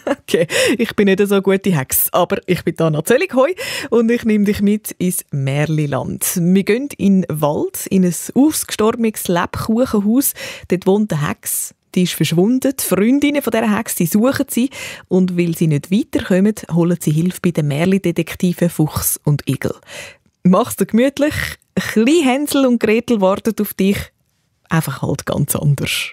Okay, ich bin nicht so gute Hex, aber ich bin Anna Zölligheu und ich nehme dich mit ins Märliland. Wir gehen in den Wald, in ein ausgestorbenes Lebkuchenhaus. Dort wohnt eine Hex, die ist verschwunden. Die Freundinnen von dieser Hex, die suchen sie und weil sie nicht weiterkommen, holen sie Hilfe bei den Märli-Detektiven Fuchs und Igel. Mach's dir gemütlich, klein Hänsel und Gretel warten auf dich, einfach halt ganz anders.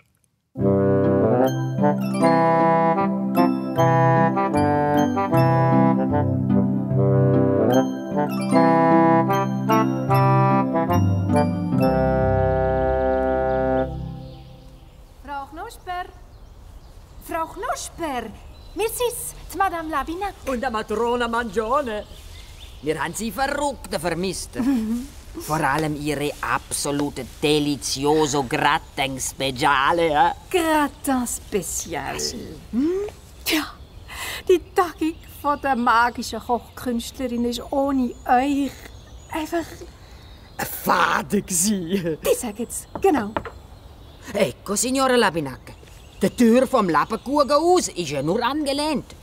Frau Knusper! Frau Knusper! Wir sind's, die Madame Labinac. Und der Matrona Mangione. Wir haben sie verrückt vermisst. Vor allem ihre absolute delizioso Gratin Speciale. Ja? Gratin Spezial. Tja, die Tagung von der magischen Kochkünstlerin ist ohne euch einfach... Fade gsi. Die sagen es, genau. Ecco, Signora Labinac. Die Tür vom Lebkuchenhaus ist ja nur angelehnt.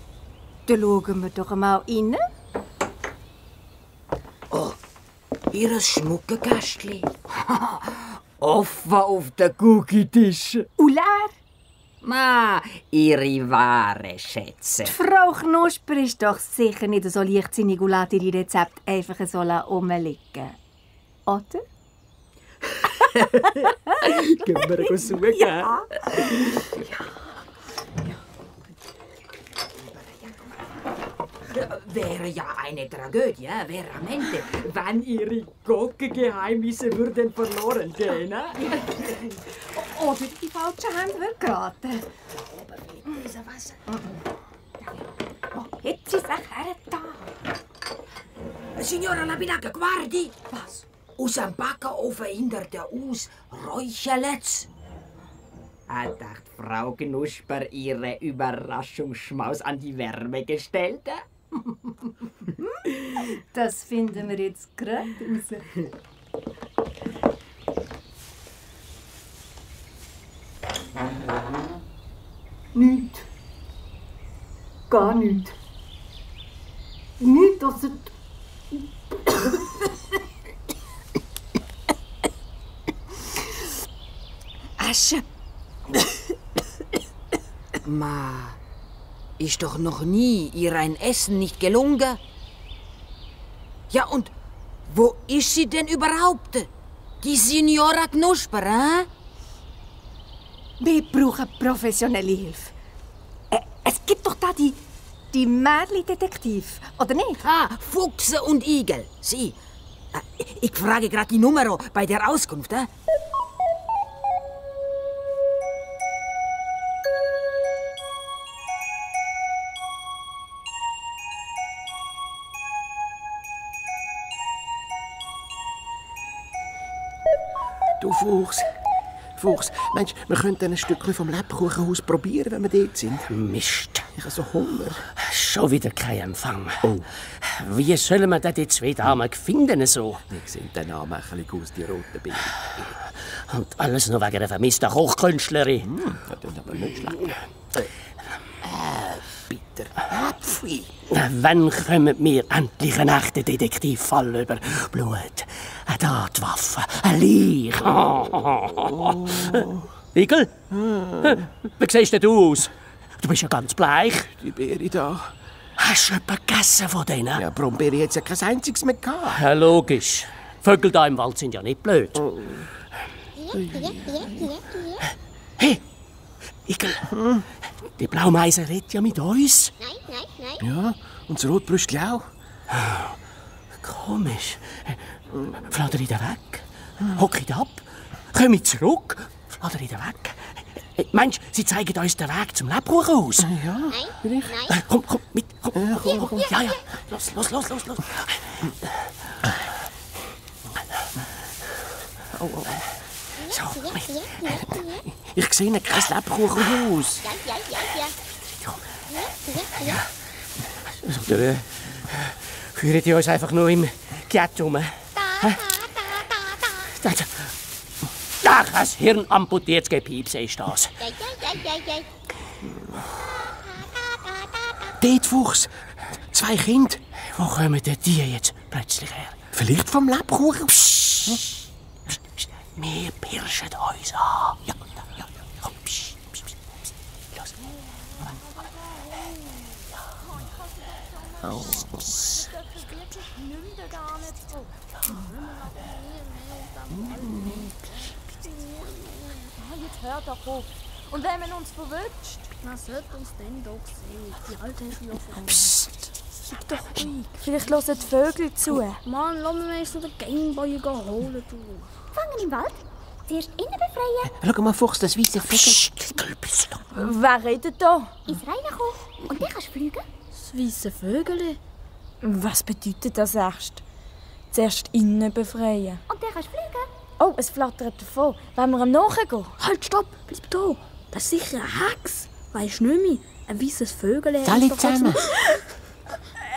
Dann schauen wir doch mal rein. Oh, ihr schmucke Gastli. Offen auf den Cookie-Tisch. Ular, Ma, ihre wahre Schätze. die Frau Knusper ist doch sicher nicht so leichtsinnig und lässt ihre Rezepte einfach so rumliegen. Oder? Gehen wir suchen. Ja. Wäre ja eine Tragödie, veramente, wenn ihre Gockengeheimnisse würden verloren gehen. Ne? Oder die falschen Hände wird geraten. Wasser. Oh, jetzt ist es her da. Signora Labinac, guardi! Was? Aus dem Backofen hindert aus Räucherletz. Hat Frau Knusper ihre Überraschungsschmaus an die Wärme gestellt? Das finden wir jetzt gerade raus. Nichts. Gar nichts. Nichts, außer... Asche. Ma, ist doch noch nie ihr ein Essen nicht gelungen? Ja, und wo ist sie denn überhaupt? Die Signora Knusper, hä? Wir brauchen professionelle Hilfe. Es gibt doch da die Märli-Detektiv, oder nicht? Ah, Fuchse und Igel. Sie. Ich frage gerade die Nummer bei der Auskunft, hä? Du Fuchs, meinst du, wir könnten ein Stückchen vom Lebkuchenhaus probieren, wenn wir dort sind? Mist. Ich habe so Hunger. Schon wieder kein Empfang. Oh. Wie sollen wir denn die zwei Damen finden so? Die sehen dann anmächtig aus, die roten Bilder. Und alles nur wegen der vermissten Kochkünstlerin. Das ist aber nicht schlecht. Bitter. Apfel. Wann kommen wir endlich einen echten Detektivfall über Blut, eine Tatwaffe, ein Leich? Oh. Igel? Wie siehst denn du aus? Du bist ja ganz bleich. Die Beere da. Hast du etwas gegessen von denen? Ja, Brombeere hat ja kein einziges mehr gehabt. Ja, logisch. Vögel da im Wald sind ja nicht blöd. Oh. Hey, Igel, die Blaumeise redet ja mit uns. Nein. Ja, und das Rotbrüstli auch. Komisch. Flatter ich da weg? Hock ich ab? Komm ich zurück? Flatter ich da weg? Meinst du, sie zeigen uns den Weg zum Lebkuchenhaus? Ja, Nein. Komm, mit. Komm. komm. Ja. Los. Oh. So, mit. Ich sehe kein Lebkuchenhaus. Ja. Oder führen die uns einfach nur im Ghetto rum? Ach, das Hirn amputiertes Gepiepse ist das. Ja. Dort, Fuchs. 2 Kinder. Wo kommen denn die jetzt plötzlich her? Vielleicht vom Lebkuchen. Wir pirschen uns an. Ja, ja, komm, psch, psch, psch, psch. Los. Jetzt hör doch auf. Und wenn man uns verwünscht? Was sollte uns denn da sehen? Die Alte ist ja von uns. Sag doch ruhig. Vielleicht hören die Vögel zu. Mann, lass mich erst noch den Gameboy holen. Fangen im Wald. Zuerst innen befreien. Schau mal, Fuchs, das weisse Vögel. Wer redet da? Ins Reine kommen. Und dann kannst du fliegen. Das weisse Vögel. Was bedeutet das erst? Zuerst innen befreien. Und dann kannst du fliegen. Oh, es flattert davon. Wollen wir ihm nachgehen? Halt, stopp! Bleib da! Das ist sicher eine Hex. Weisst du nicht mehr? Ein weisses Vögel. Alle zusammen.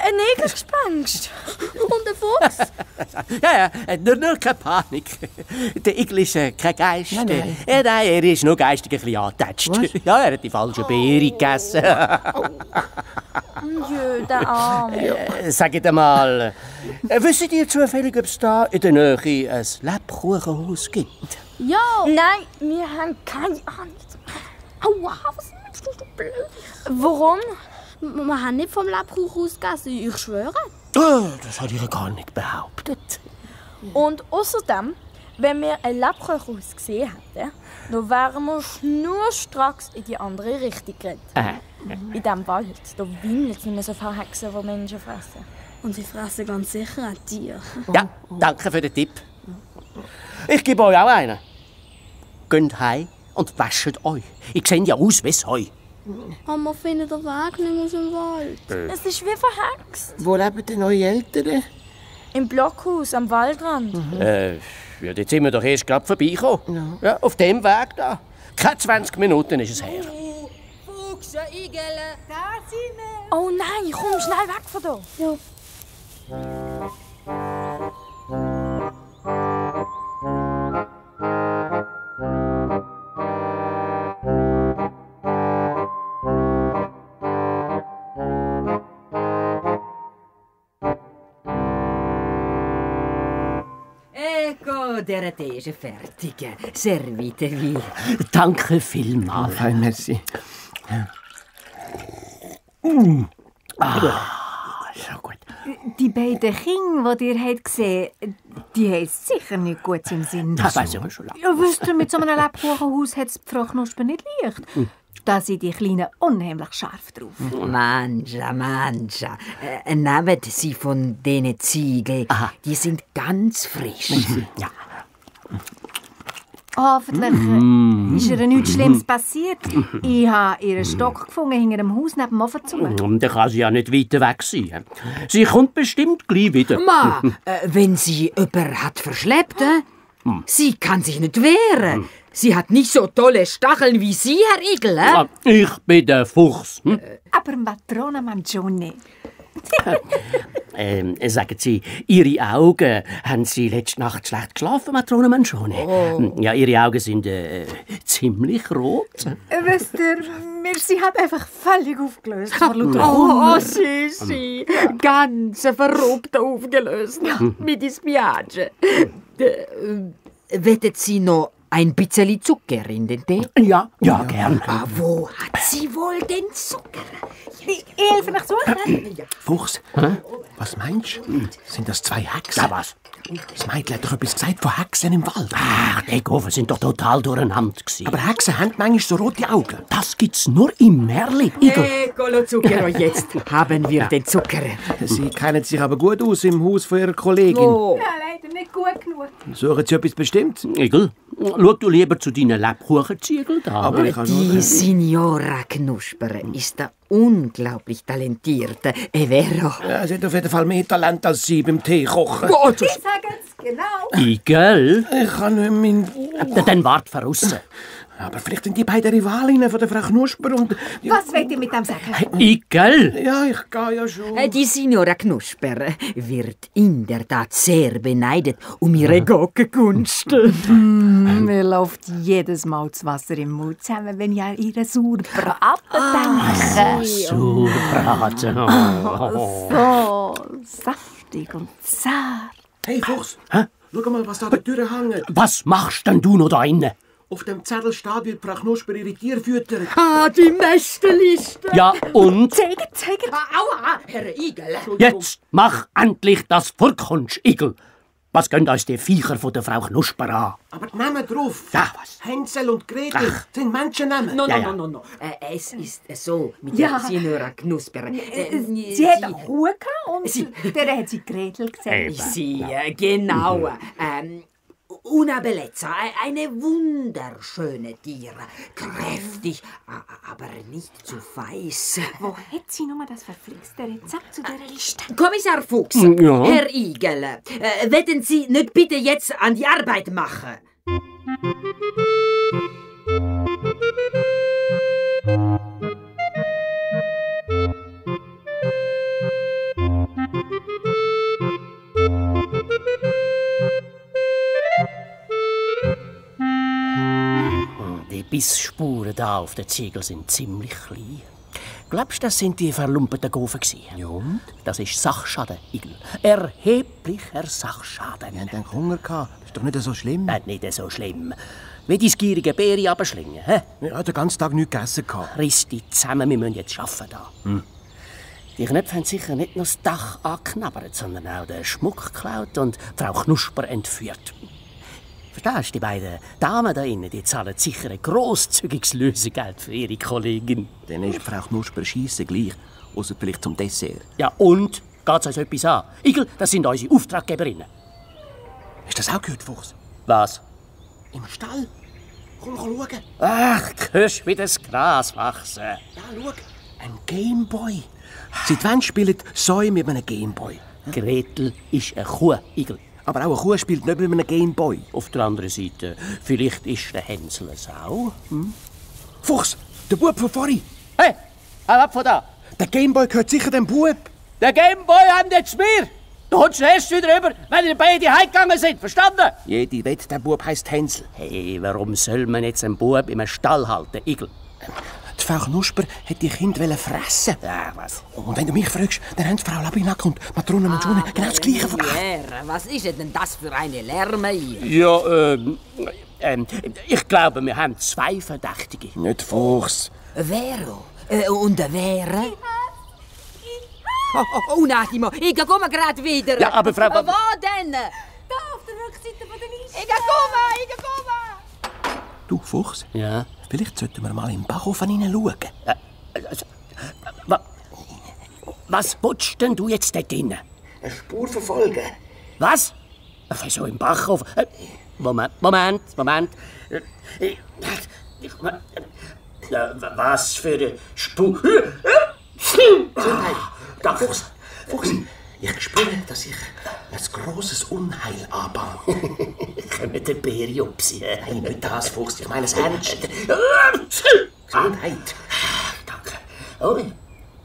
Ein Negergespenst. Und ein Fuchs. Ja, nur keine Panik. Der Igel ist kein Geist. Nein. Nein, er ist nur geistig ein bisschen angetatscht. Ja, er hat die falsche Beere gegessen. Jö, der Arme. Sagt mal, wisst ihr zufällig, ob es da in der Nähe ein Lebkuchenhaus gibt? Ja. Nein, wir haben keine Ahnung. Aua, was meinst du, du blöd? Warum? Wir haben nicht vom Lebkuchenhaus gegessen, ich schwöre. Oh, das hat ihr gar nicht behauptet. Und außerdem, wenn wir ein Lebkuchenhaus gesehen hätten, dann wären wir schnurstracks in die andere Richtung gerannt. In diesem Wald, da wimmelt es nicht mehr so viele Hexen, die Menschen fressen. Und sie fressen ganz sicher auch Tiere. Ja, danke für den Tipp. Ich gebe euch auch einen. Geht heim und wäscht euch. Ich sehe ja aus wie Heu. Aber wir finden den Weg nicht aus dem Wald. Es ist wie verhext. Wo leben denn eure Eltern? Im Blockhaus am Waldrand. Ja, jetzt sind wir doch erst gerade vorbeigekommen. Ja, auf dem Weg da. Keine 20 Minuten ist es her. Fuchs, Igel. Da sind wir. Oh nein, komm schnell weg von da. Ja. Ecco, der Tee ist fertig. Servitevi. Danke vielmals. Fein, merci. So gut. Die beiden Kinder, die ihr habt gesehen, die haben es sicher nicht gut im Sinn. Das weiß ich schon lange. Ja, wisst ihr, mit so einem Lebkuchenhaus hat es die Frau Knusper nicht leicht. Da sind die Kleinen unheimlich scharf drauf. Mancha. Nehmt sie von diesen Ziegeln. Die sind ganz frisch. Ja. Hoffentlich ist ihr nichts Schlimmes passiert. Ich habe ihren Stock gefunden hinter dem Haus neben dem Ofen zu. Dann kann sie ja nicht weiter weg sein. Sie kommt bestimmt gleich wieder. Ma, wenn sie jemanden hat verschleppt, sie kann sich nicht wehren. Sie hat nicht so tolle Stacheln wie Sie, Herr Igel. Ich bin der Fuchs. Aber Matrona Mangione. Sagen Sie, Ihre Augen, haben Sie letzte Nacht schlecht geschlafen, Matrone Mangione? Ja, Ihre Augen sind ziemlich rot. Wisst ihr, sie hat einfach völlig aufgelöst. Oh, Sissi, ganz verrückt aufgelöst. Mit dem Spiage. Wettet Sie noch ein bisschen Zucker in den Tee? Ja, gern. Wo hat sie wohl den Zucker? Ich helfe nach suchen. Fuchs, was meinst du? Sind das 2 Hexen? Ja, was? Das Mädchen hat doch etwas gesagt von Hexen im Wald. Ach, die Gofen sind doch total durcheinander gewesen. Aber Hexen haben manchmal so rote Augen. Das gibt's nur im Märli. Eccolo Zucchero, jetzt haben wir den Zucker. Sie kennen sich aber gut aus im Haus von Ihrer Kollegin. Oh. Ja, leider nicht gut genug. Suchen Sie etwas bestimmt? Igel, schau du lieber zu deinen Lebkuchenziegeln da. Aber ich kann Die Signora Knusper ist da unglaublich talentiert. È vero? Ja, sie hat auf jeden Fall mehr Talent als Sie beim Tee kochen. Ich sage es genau. Igel? Ich kann nicht mein... Dann wart von aussen. Aber vielleicht sind die beiden Rivalinnen von der Frau Knusper und... Was wollt ihr mit dem sagen? Igel? Ja, ich gehe ja schon. Die Signora Knusper wird in der Tat sehr beneidet um ihre Gockenkunst. Mir läuft jedes Mal das Wasser im Mund zusammen, wenn ich an ihre Sauerbraten denke. Sauerbraten. So saftig und zart. Hey, Fuchs, schau mal, was da an der Tür hängt. Was machst denn du noch da innen? Auf dem Zettel steht, wie Frau Knusper ihre Tiere füttert. Die Mästerliste. Ja, und? Zeiger. Aua, Herr Igel. Jetzt mach endlich, dass du vorkommst, Igel. Was gehen uns die Viecher von der Frau Knusper an? Aber die Namen drauf. Ja, was? Hänsel und Gretel sind Menschennamen. No. Es ist so mit der Signora Knusper. Sie hat einen Kuh und der hat sie Gretel gesagt. Sie, genau. Una Bellezza, eine wunderschöne Tiere. Kräftig, aber nicht zu weiß. Wo hat sie nur das verflixte Rezept zu dieser Liste? Kommissar Fuchs, Ja? Herr Igel, werden Sie nicht bitte jetzt an die Arbeit machen? Die Bissspuren da auf den Ziegel sind ziemlich klein. Glaubst du, das sind die verlumpeten Gofen gewesen? Ja, und? Das ist Sachschaden, Igel. Erheblicher Sachschaden. Wir hatten Hunger gehabt. Das ist doch nicht so schlimm. Nicht so schlimm. Wie dein gierige Beere abschlingen, hä? Ich hatte den ganzen Tag nichts gegessen. Riss dich zusammen, wir müssen jetzt arbeiten da. Die Knöpfe haben sicher nicht nur das Dach angeknabbert, sondern auch den Schmuck geklaut und Frau Knusper entführt. Verstehst du, die beiden Damen da innen, die zahlen sicher ein grosszügiges Lösegeld für ihre Kollegin. Dann ist Frau Knusper scheisse gleich. Außer vielleicht zum Dessert. Ja, und? Geht's uns etwas an? Igel, das sind unsere Auftraggeberinnen. Hast du das auch gehört, Fuchs? Was? Im Stall. Komm schauen. Ach, hörst wie das Gras wachsen. Ja, schau. Ein Gameboy. Seit wann spielt Säue mit einem Gameboy? Gretel ist eine Kuh, Igel. Aber auch eine Kuh spielt nicht mit einem Gameboy. Auf der anderen Seite, vielleicht ist der Hänsel eine Sau. Fuchs, der Bub von vorhin. Hey, hau ab von da! Der Gameboy gehört sicher dem Bub. Der Gameboy haben jetzt mir! Du kommst erst wieder rüber, wenn ihr beide heimgegangen sind, verstanden? Jede wette, der Bub heisst Hänsel. Hey, warum soll man jetzt einen Bub im Stall halten, Igel? Die Frau Knusper hat die Kinder fressen. Ja, was? Und wenn du mich fragst, dann haben die Frau Labinack und Matrone Mangione genau das Gleiche von... Was ist denn das für eine Lärme hier? Ja, ich glaube, wir haben 2 Verdächtige. Nicht Fuchs. Vero? Und wer? Oh, Nachimo, ich komme gerade wieder. Ja, aber Frau... Wo denn? Da auf der Rückseite von der Liste. Ich komme! Du, Fuchs, Ja? vielleicht sollten wir mal im Backofen hineinschauen. Was willst denn du jetzt dort drinnen? Eine Spur verfolgen. Was? Wieso im Backofen? Moment. Was für eine Spur? Da, Fuchs, ich spüre, dass ich ein grosses Unheil anbahne. Können der Bärjupsi? Nein, nicht das, Fuchs, ich meine es ernst. Gesundheit. Danke.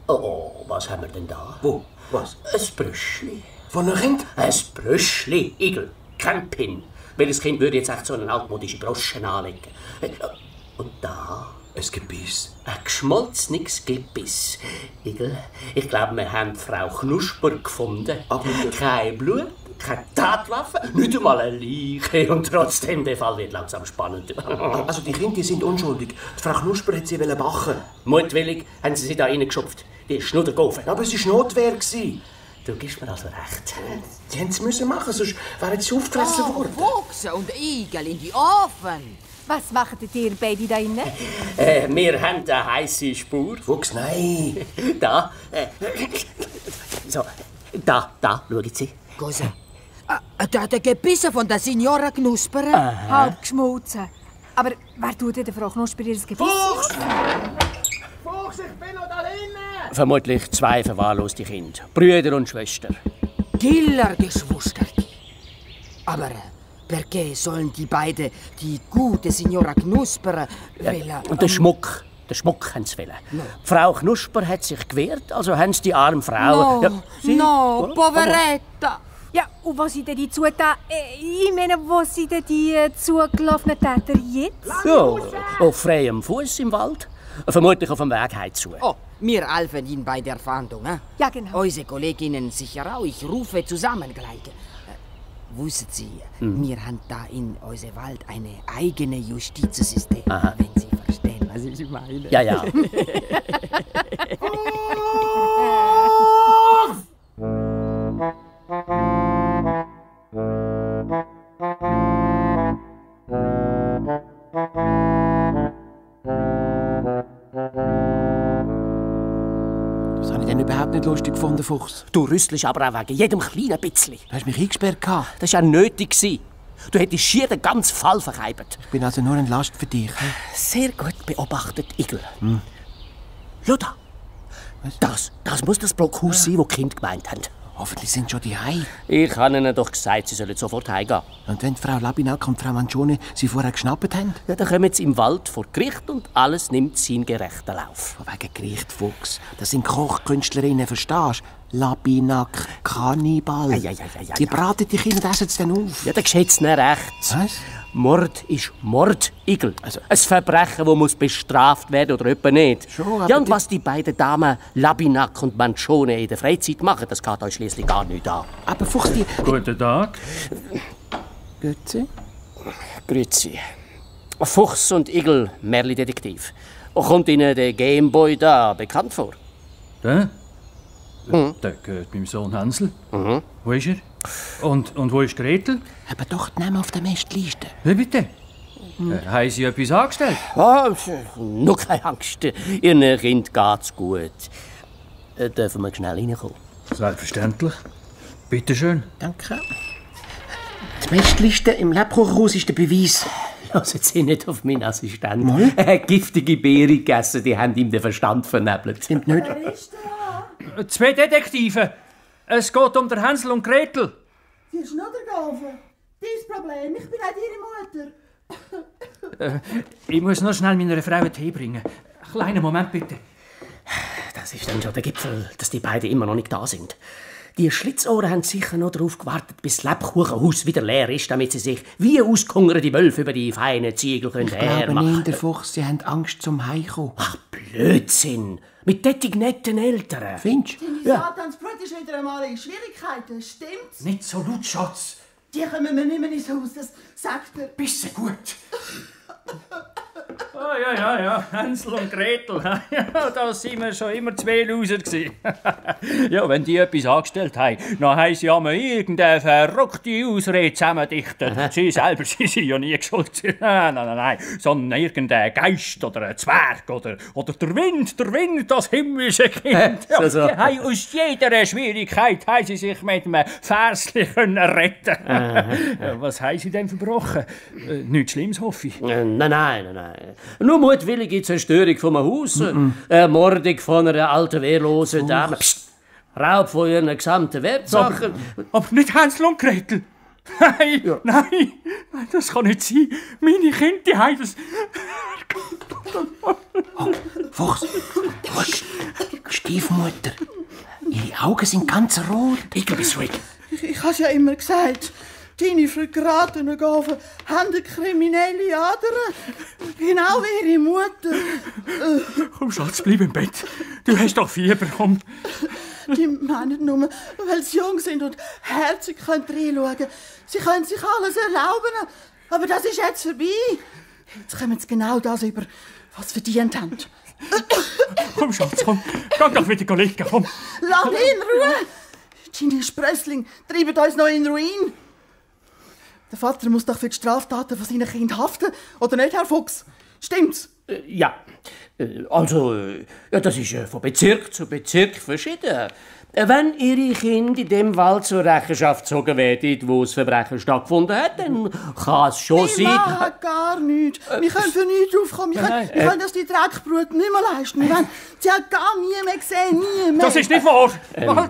Oh, was haben wir denn da? Wo? Was? Ein Brüschli. Von einem Kind? Ein Brüschli, Igel. Kein Pin. Welches Kind würde jetzt echt so eine altmodische Broschen anlegen? Und da? Ein Gebiss. Ein geschmolzenes Gebiss. Igel, ich glaube, wir haben Frau Knusper gefunden. Aber kein Blut, keine Tatwaffe, nicht einmal eine Leiche. Und trotzdem, der Fall wird langsam spannend. Also die Kinder sind unschuldig. Die Frau Knusper hat sie backen. Mutwillig haben sie da reingeschupft. Die Schnuddergaufe. Aber es war Notwehr. Du gibst mir also recht. Sie hätten es müssen machen, sonst wären sie aufgefressen worden. Fuchs und Igel in die Ofen. Was macht ihr beide da innen? Wir haben eine heisse Spur. Fuchs, nein. Da. So, da, schauen Sie. Cosa? Der Gebisse von der Signora Knusper. Halb geschmolzen. Aber wer tut denn der Frau Knusper ihr Gebiss? Fuchs, ich bin noch da drinnen. Vermutlich 2 verwahrloste Kinder. Brüder und Schwester. Killergeschwustert. Aber Perché sollen die beiden die gute Signora Knusper wollen? Und den Schmuck haben sie wollen. No. Frau Knusper hat sich gewehrt, also haben sie die arme Frau... No, poveretta! Ja, und wo sind denn die Zutaten? Ich meine, wo sind denn die zugelaufenen Täter jetzt? Ja, auf freiem Fuß im Wald. Vermutlich auf dem Weg heimzu. Oh, wir helfen Ihnen bei der Fahndung. Ja, genau. Unsere Kolleginnen sicher auch. Ich rufe zusammen gleich. Wissen Sie, wir haben da in unserem Wald eine eigene Justizsystem, wenn Sie verstehen, was ich meine. Ja, ja. Das habe ich dann überhaupt nicht lustig gefunden, Fuchs. Du rüstelst aber auch wegen jedem kleinen bisschen. Du hast mich eingesperrt. Das war ja nötig. Du hättest schier den ganzen Fall verkeibt. Ich bin also nur eine Last für dich. Sehr gut beobachtet, Igel. Schau da. Das muss das Blockhaus sein, das die Kinder gemeint haben. Hoffentlich sind schon die Hei. Ich habe ihnen doch gesagt, sie sollen sofort heimgehen. Und wenn Frau Labinack und Frau Mancione sie vorher geschnappt haben? Ja, dann kommen sie im Wald vor Gericht und alles nimmt seinen gerechten Lauf. Wegen Gericht, Fuchs. Das sind Kochkünstlerinnen, verstehst du? Labinack, Kannibal. Ja. Die braten die Kinder und essen sie dann auf. Ja, dann geschieht's nicht recht. Was? Mord ist Mord, Igel. Also, ein Verbrechen, das muss bestraft werden oder etwa nicht. Schon, ja, und was die beiden Damen Labinack und Mancione in der Freizeit machen, das geht euch schließlich gar nicht an. Aber Fuchs, die... Guten Tag. Grüezi. Grüezi. Fuchs und Igel, Merli-Detektiv. Kommt Ihnen der Gameboy da bekannt vor? Der? Der gehört meinem Sohn Hänsel. Wo ist er? Und wo ist Gretel? Aber doch die Namen auf der Mestliste. Wie bitte? Haben Sie etwas angestellt? Nur keine Angst. Ihren Kind geht's gut. Dürfen wir schnell reinkommen? Selbstverständlich. Bitte schön. Danke. Die Mestliste im Lebkuchenhaus ist der Beweis. Hören Sie nicht auf meinen Assistenten. Er hat giftige Beere gegessen, die haben ihm den Verstand vernebelt. Stimmt nicht. 2 Detektive. Es geht um der Hänsel und Gretel. Sie ist nicht ergaufen. Dein Problem, ich bin auch Ihre Mutter. Ich muss noch schnell meiner Frau einen Tee bringen. Kleinen Moment, bitte. Das ist dann schon der Gipfel, dass die beiden immer noch nicht da sind. Die Schlitzohren haben sicher noch darauf gewartet, bis das Lebkuchenhaus wieder leer ist, damit sie sich wie ausgehungerte Wölfe über die feinen Ziegel hermachen können. Ich glaube nicht, der Fuchs, sie haben Angst zum Heimkommen. Ach, Blödsinn! Mit solchen netten Eltern. Findest du? Deine Satansbrut ist wieder einmal in Schwierigkeiten, stimmt's? Nicht so laut, Schatz. Die kommen mir nicht mehr ins Haus, das sagt er. Bisschen gut. Ja, Hänsel und Gretel. Ja, da sind wir schon immer 2 Loser gewesen. Ja, wenn die etwas angestellt haben, dann haben sie einmal irgendeine verrückte Ausrede zusammendichtet. Sie selber sind ja nie schuld. Nein. Sondern irgendein Geist oder ein Zwerg oder der Wind, das himmlische Kind. Ja, so. Die haben aus jeder Schwierigkeit haben sie sich mit einem Versli retten. Ja, was haben sie denn verbrochen? Nichts Schlimmes, hoffe ich. Nein. Nur mutwillige Zerstörung von einem Haus, Ermordung von einer alten, wehrlosen Dame, Raub von ihren gesamten Wertsachen. Aber nicht Hänsel und Gretel. Nein, das kann nicht sein. Meine Kinder, die haben das... Fuchs, Stiefmutter. Ihre Augen sind ganz rot. Ich bist ruhig. Ich habe ja immer gesagt, deine vergratenen Gaven haben eine kriminelle Ader. Genau wie ihre Mutter. Komm, Schatz, bleib im Bett. Du hast doch Fieber, komm. Die meinen nur, weil sie jung sind und herzig reinschauen können. Sie können sich alles erlauben. Aber das ist jetzt vorbei. Jetzt kommen sie genau das über, was sie verdient haben. Komm, Schatz, komm. Geh doch wieder liegen, komm. Lass ihn in Ruhe. Deine Sprössling treiben uns noch in Ruin. Der Vater muss doch für die Straftaten von seinen Kindern haften, oder nicht, Herr Fuchs? Stimmt's? Ja, also, das ist von Bezirk zu Bezirk verschieden. Wenn Ihre Kinder in dem Wald zur Rechenschaft gezogen werden, wo das Verbrechen stattgefunden hat, dann kann es schon sein... Wir machen gar nichts. Wir können für nichts aufkommen. Wir können das die Dreckbrut nicht mehr leisten. Sie hat gar nie mehr gesehen, nie mehr. Das ist nicht wahr.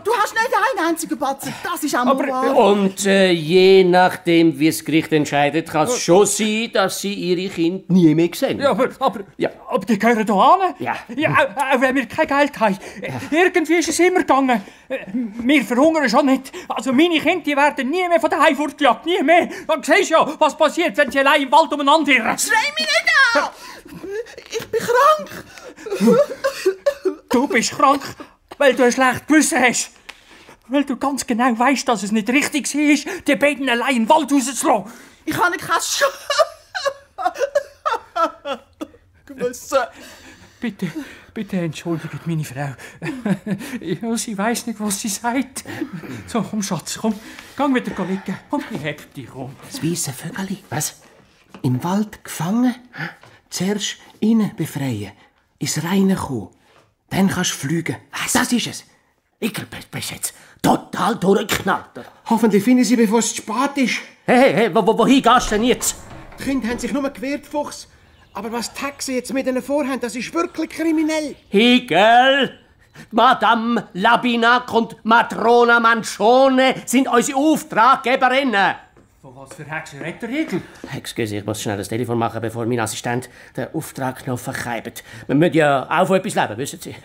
Du hast nicht einen einzigen Batzen. Das ist auch wahr. Und je nachdem, wie das Gericht entscheidet, kann es schon sein, dass Sie Ihre Kinder nie mehr sehen. Ja, aber die gehören hier an. Ja. Auch wenn wir kein Geld haben. Irgendwie ist es immer gegangen. Wir verhungern schon nicht. Also meine Kinder die werden nie mehr von daheim fortgejagt. Nie mehr. Du siehst ja, was passiert, wenn sie allein im Wald umeinander irren. Schrei mich nicht an! Ich bin krank. Du bist krank, weil du ein schlechtes Gewissen hast. Weil du ganz genau weißt, dass es nicht richtig war, die beiden allein im Wald rauszulassen. Ich habe kein Gewissen. Bitte entschuldigt meine Frau. Ja, sie weiss nicht, was sie sagt. So, komm, Schatz, komm. Geh wieder liegen. Komm, ich heb dich, komm. Das weisse Vögeli. Was? Im Wald gefangen? Zuerst innen befreien. Ins Reine kommen. Dann kannst du fliegen. Was? Das ist es. Ich bist jetzt total durchgeknallt. Hoffentlich finden sie, bevor es zu spät ist. Hey, wohin gehst du denn jetzt? Die Kinder haben sich nur gewehrt, Fuchs. Aber was die Hexen jetzt mit ihnen vorhaben, das ist wirklich kriminell. Hegel, Madame Labinak und Matrona Manchone sind unsere Auftraggeberinnen. Von was für Hexen redet der Igel? Excuse, ich muss schnell das Telefon machen, bevor mein Assistent den Auftragknopf verkeibt. Wir müssen ja auch von etwas leben, wissen Sie.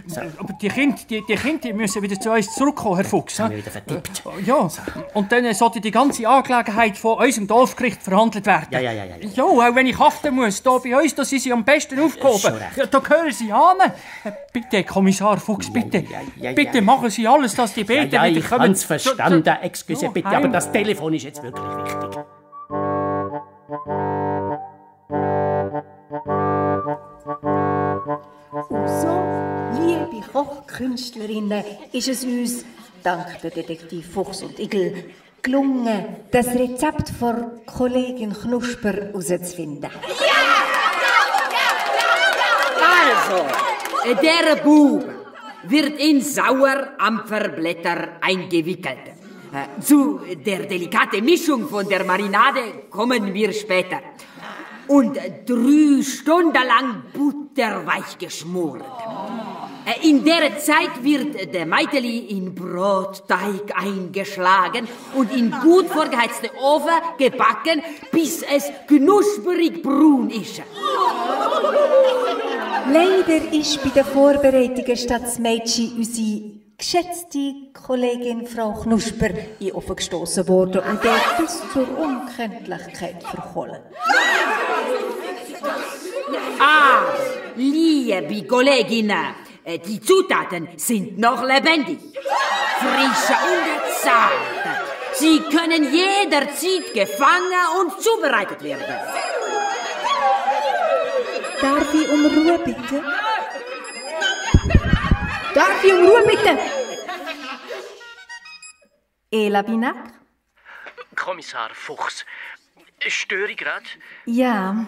So. Aber die Kinder die müssen wieder zu uns zurückkommen, Herr Fuchs. Haben wir wieder vertippt. Ja, und dann sollte die ganze Angelegenheit von unserem Dorfgericht verhandelt werden. Ja. Ja, auch wenn ich haften muss, hier bei uns, da sind sie am besten aufgehoben. Ja, da gehören sie an. Bitte, Kommissar Fuchs, bitte. Bitte machen Sie alles, dass die Beete wieder ich kommen. habe es verstanden, excuse, bitte, aber das Telefon ist jetzt wirklich wichtig. Und so, liebe Kochkünstlerinnen, ist es uns, dank der Detektiv Fuchs und Igel, gelungen, das Rezept von Kollegin Knusper herauszufinden. Also, der Bub wird in Sauerampferblätter eingewickelt. Zu der delikaten Mischung von der Marinade kommen wir später. Und 3 Stunden lang butterweich geschmort. In der Zeit wird der Meiteli in Brotteig eingeschlagen und in gut vorgeheizten Ofen gebacken, bis es knusperig brun ist. Leider ist bei den Vorbereitungen statt das Mädchen unsere geschätzte Kollegin Frau Knusper in den Ofen gestossen worden und der bis zur Unkenntlichkeit verkohlen. Liebe Kolleginnen, die Zutaten sind noch lebendig, frisch und zart. Sie können jederzeit gefangen und zubereitet werden. Darf ich um Ruhe bitten? Darf ich um Ruhe bitten? Labinak? Kommissar Fuchs, störe ich gerade? Ja.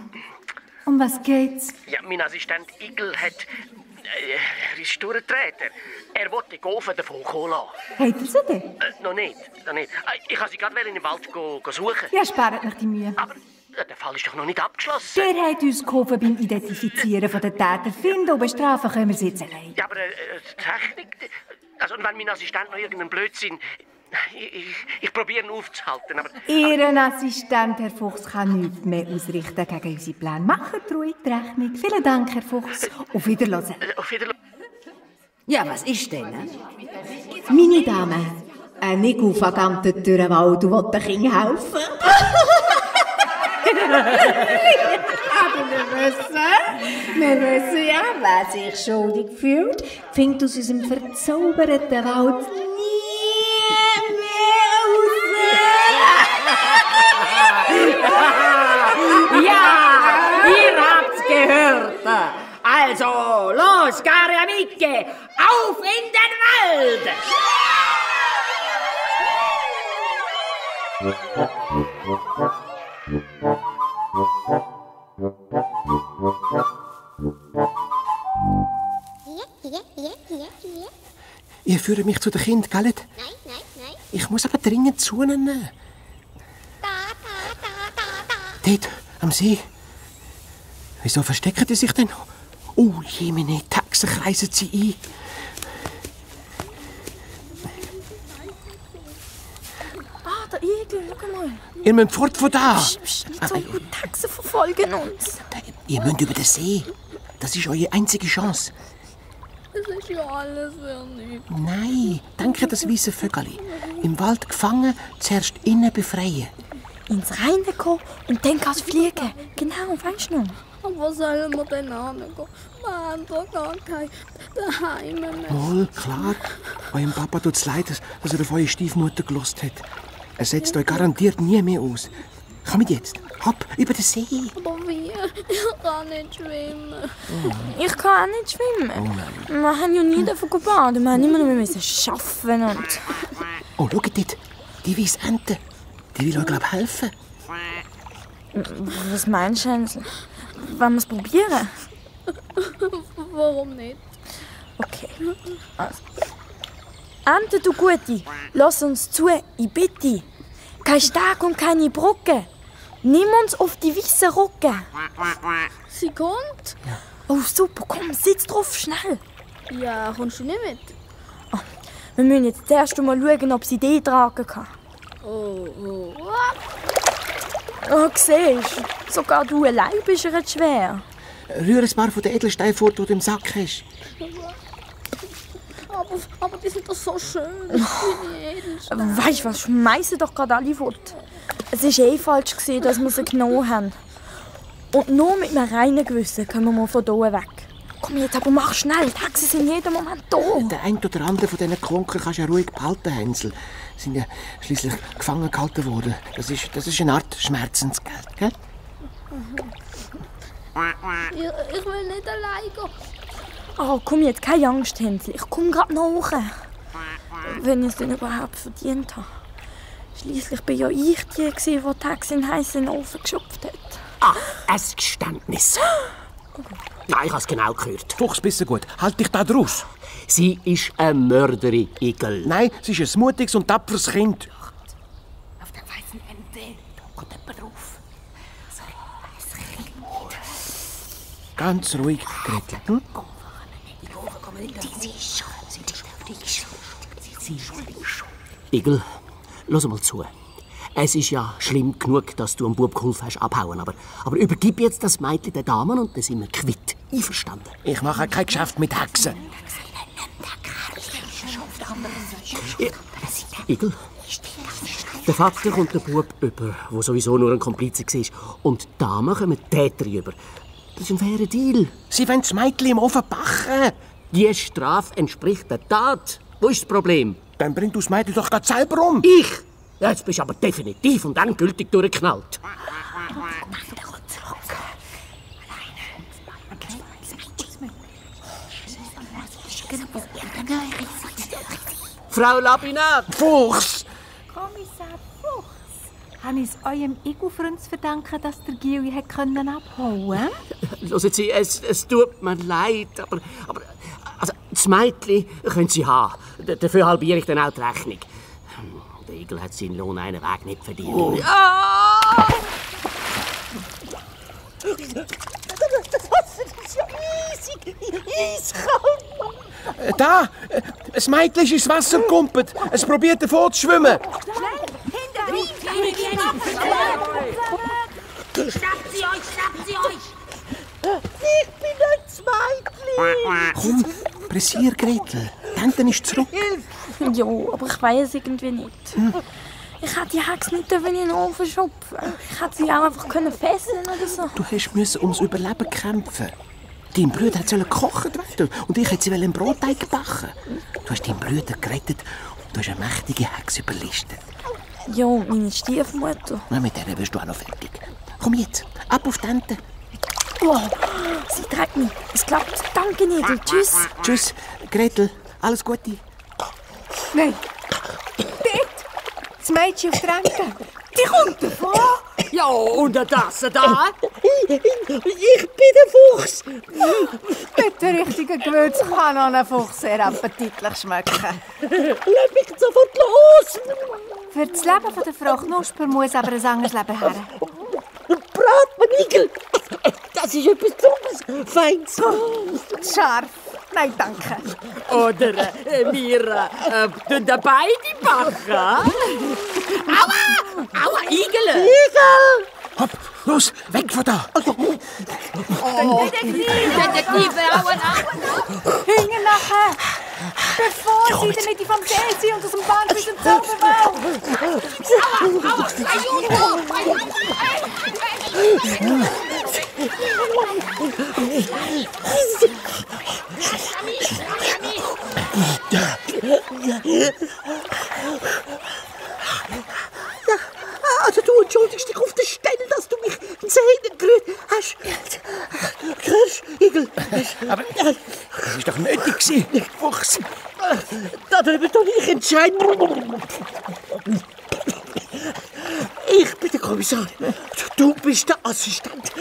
Um was geht's? Ja, mein Assistent Igel hat... er ist durchgedreht. Er wollte den Ofen davon kommen lassen. Habt ihr sie denn? Noch nicht. Ich wollte sie gerade in den Wald suchen. Ja, spart nicht die Mühe. Aber der Fall ist doch noch nicht abgeschlossen. Der hat uns geholfen beim Identifizieren von den Tätern. Finden und bestrafen können wir sie jetzt allein. Ja, aber die Technik... Also, und wenn mein Assistent noch irgendeinen Blödsinn... Ich probiere ihn aufzuhalten, aber... Ihren Assistent, Herr Fuchs, kann nichts mehr ausrichten gegen unsere Pläne. Macht ruhig die Rechnung. Vielen Dank, Herr Fuchs. Auf Wiederhören. Auf Wiederhören. Ja, was ist denn? Meine Damen, ein Igel vergangen durch den Wald und will den Kindern helfen. Aber wir wissen ja, wer sich schuldig fühlt, findet aus unserem verzauberten Wald nie mehr raus. Ja, ihr habt's gehört. Also, los, care amiche, auf in den Wald! Ihr führt mich zu den Kindern, gell? Nein. Ich muss aber dringend zu ihnen nehmen. Dort, am See. Wieso verstecken die sich denn? Oh, jemine, die Hexen kreisen sie ein. Ah, der Igel, schau mal. Ihr müsst fort von da. Psst, nicht so gut, die Hexen verfolgen uns. Ihr müsst über den See. Das ist eure einzige Chance. Es ist ja alles für nichts. Nein, denke das weisse Vögeli. Im Wald gefangen, zuerst innen befreien. Ins Reine kommen und dann kannst du fliegen. Genau, weißt du noch? Aber wo sollen wir denn hingehen? Wir haben doch gar kein Daheim mehr. Wohl, klar. Eurem Papa tut es leid, dass er auf eure Stiefmutter gelost hat. Er setzt euch garantiert nie mehr aus. Kommt jetzt, hopp, über den See. Aber wie? Ich kann nicht schwimmen. Ich kann auch nicht schwimmen. Wir haben ja nie davon gebadet. Wir haben immer nur arbeiten und... Oh, schaut dort, die weiße Ente. Die will euch, glaub ich, helfen. Was meinst du, Hänsel? Wollen wir es probieren? Warum nicht? Okay. Also. Ente, du Gute, lass uns zu, ich bitte. Kein Steg und keine Brücke. Nimm uns auf die weißen Rücken. Sie kommt? Oh, super, komm, sitz drauf, schnell. Ja, kommst du nicht mit? Oh, wir müssen jetzt zuerst mal schauen, ob sie die tragen kann. Oh. Oh, siehst du, sogar du allein bist ihr jetzt schwer. Rühr ein paar von den Edelsteinen fort, die du im Sack hast. Aber die sind doch so schön. Weißt du was, schmeissen doch gerade alle fort. Es war falsch, dass wir sie genommen haben. Und nur mit einem reinen Gewissen kommen wir von hier weg. Komm jetzt, aber mach schnell, die Hexen sind jeden Moment da. Der ein oder andere von diesen Klunken kannst du ja ruhig behalten, Hänsel. Sie sind ja schliesslich gefangen gehalten worden. Das ist eine Art Schmerzensgeld, gell? Ich will nicht allein gehen. Oh, komm jetzt, keine Angst, Hänsel. Ich komme gerade nach. Wenn ich es denn überhaupt verdient habe. Schliesslich war ja ich die, die die Hexe in den heißen Ofen geschöpft hat. Ah, ein Geständnis. Ja, ich habe es genau gehört. Fuchsbissen gut. Halt dich da draus. Sie ist eine Mörderin, Igel. Nein, sie ist ein mutiges und tapferes Kind. Auf der weißen Ente, da kommt jemand drauf. So ein weißes Kind. Ganz ruhig, Gretel. Hm? Igel, lass mal zu. Es ist ja schlimm genug, dass du dem Bub geholfen hast, abhauen. Aber übergib jetzt das Mädchen den Damen und dann sind wir quitt. Einverstanden? Ich mache kein Geschäft mit Hexen. Igel, der Vater kommt den Bub über, der sowieso nur ein Komplize war. Und die Damen kommen die Täter über. Das ist ein fairer Deal. Sie wollen das Mädchen im Ofen backen. Die Strafe entspricht der Tat. Wo ist das Problem? Dann bringt du das Mädchen doch gerade selber um. Ich? Ja, jetzt bist du aber definitiv und endgültig durchgeknallt. Frau Labinat! Fuchs! Kommissar Fuchs, habe ich es eurem Igel-Freund zu verdanken, dass der Gili abhauen konnte? Hören Sie, es tut mir leid, aber also, das Mädchen können Sie haben. Dafür halbiere ich dann auch die Rechnung. Der Igel hat seinen Lohn einen Weg nicht verdient. Oh. Ah! Das Wasser ist ja eisig, eiskalt. Da! Das Mädchen ist ins Wasser gekumpelt. Es probiert davon zu schwimmen. Schnappt sie euch! Ich bin ein Mädchen. Komm, pressier, Gretel. Die Ente ist zurück. Ja, aber ich weiß irgendwie nicht. Ich hätte die Hexe nicht in den Ofen schupfen. Ich hätte sie auch einfach fesseln oder so. Du musst ums Überleben kämpfen. Dein Bruder hat gekocht werden und ich hätte sie im Brotteig gebacken. Du hast deinen Bruder gerettet und du hast eine mächtige Hexe überlistet. Ja, meine Stiefmutter. Na, mit der wirst du auch noch fertig. Komm jetzt, ab auf die Ente. Wow, sie trägt mich. Es klappt. Danke, Nidel. Tschüss. Tschüss, Gretel. Alles Gute. Nein. Dort! Das Mädchen auf der Ente. Die kommt davon. Ja, und das da? Ich bin der Fuchs. Mit der richtigen Gewürz kann auch ein Fuchs sehr appetitlich schmecken. Lass mich sofort los. Für das Leben von der Frau Knusper muss aber ein anderes Leben her. Bratmanigel. Das ist etwas Besonderes. Feins. Scharf. Nein, danke. Oder wir tun da beide backen. Aua! Aua, Igel! Igel! Hopp, los, weg von da! Detektive, aua! Hinten nachher! Bevor sie damit vom See sind und aus dem Band bis zum Zauberwald! Also du entschuldigst dich auf der Stelle, dass du mich in die Zähne gerührt hast. Hörst, Igel? Aber das ist doch nötig gewesen, Fuchs. Darüber tue ich entscheiden. Ich bin der Kommissar. Du bist der Assistent.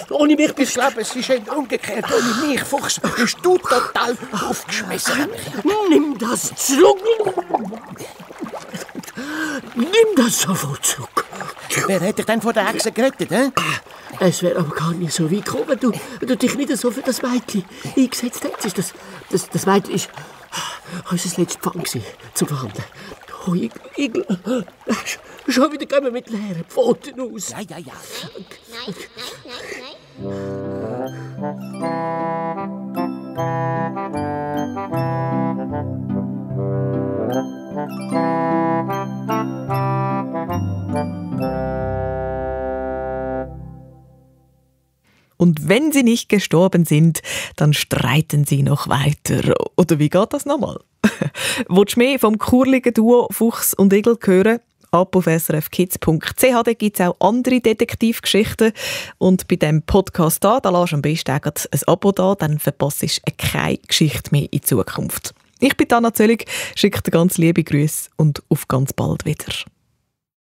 Ohne mich bist Ich glaube, es ist umgekehrt. Ohne mich, Fuchs, bist du total aufgeschmissen. Nimm das zurück. Nimm das sofort zurück. Wer hätte dich denn vor der Hexe gerettet, hä? Es wäre aber gar nicht so weit gekommen, wenn du dich nicht so für das Mädchen eingesetzt hättest. Das Mädchen ist unser letzter Pfand zum Verhandeln. Oh, Igel, schon wieder gehen wir mit leeren Pfoten aus. Ja. Und wenn sie nicht gestorben sind, dann streiten sie noch weiter. Oder wie geht das nochmal? Willst du mehr vom kurligen Duo Fuchs und Igel hören? Ab auf srfkids.ch, da gibt es auch andere Detektivgeschichten. Und bei diesem Podcast da lässt du am besten ein Abo da, dann verpasst du keine Geschichte mehr in Zukunft. Ich bin Anna Zöllig, schicke dir ganz liebe Grüße und auf ganz bald wieder.